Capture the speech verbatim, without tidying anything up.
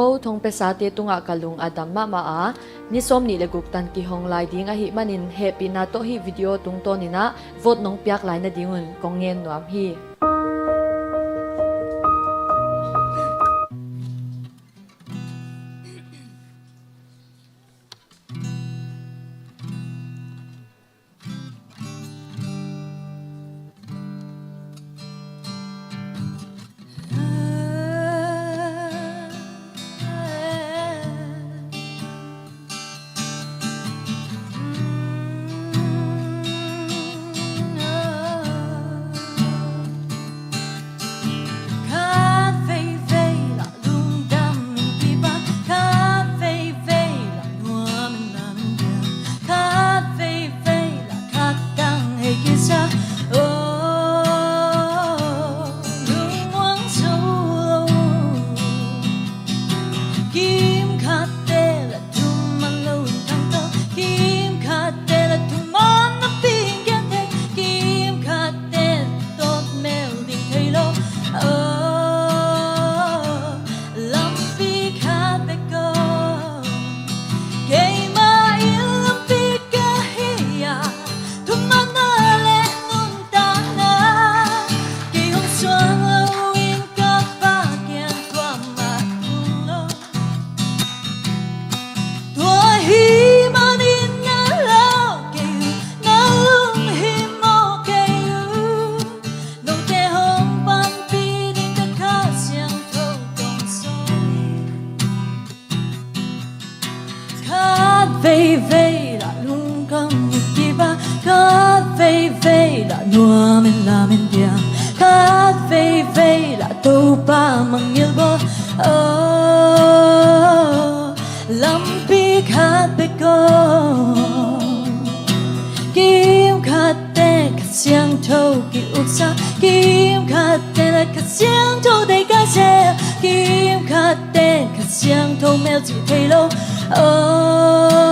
Ko thong piasate tungah ka lung a dam mahmah a, ni sawmnih le guk tan kihong lai ding ahih manin hehpihna tawh hih video tungtawnin ah vote nong piak lai nadingun kong ngen nuam hi. Khat veivei lah lungdam in kip a, khat veivei lah nuam in lam in diam, khat veivei lah khat dang hei kisa. Oh, lungmuang zo lo. Kim khat te lah thuman lo in thang to, kim khat te lah thuman napi in kiang thei, kim khat te tawt mel ding thei lo. Oh, lampi khat bek ko. Keimah in lampi ka hi a, thumanna le nuntakna kei hong suang lo in ka Pa kiang kuamah kul lo. Tua ahih manin na lau kei uh, na lunghimawh kei uh. Note hong panpih ding ka Kha Siangtho kong sawl hi. Khat veivei lah lungdam in kip a, khat veivei lah nuam in lam in diam, khat veivei lah Topa mangngilh bawl. Oh, lampi khat bek ko. Kim khat te Kha Siangtho ki-uksak, kim khat te lah Kha Siangtho deih kha se, kim khat te Kha Siangtho melcih thei lo. Oh,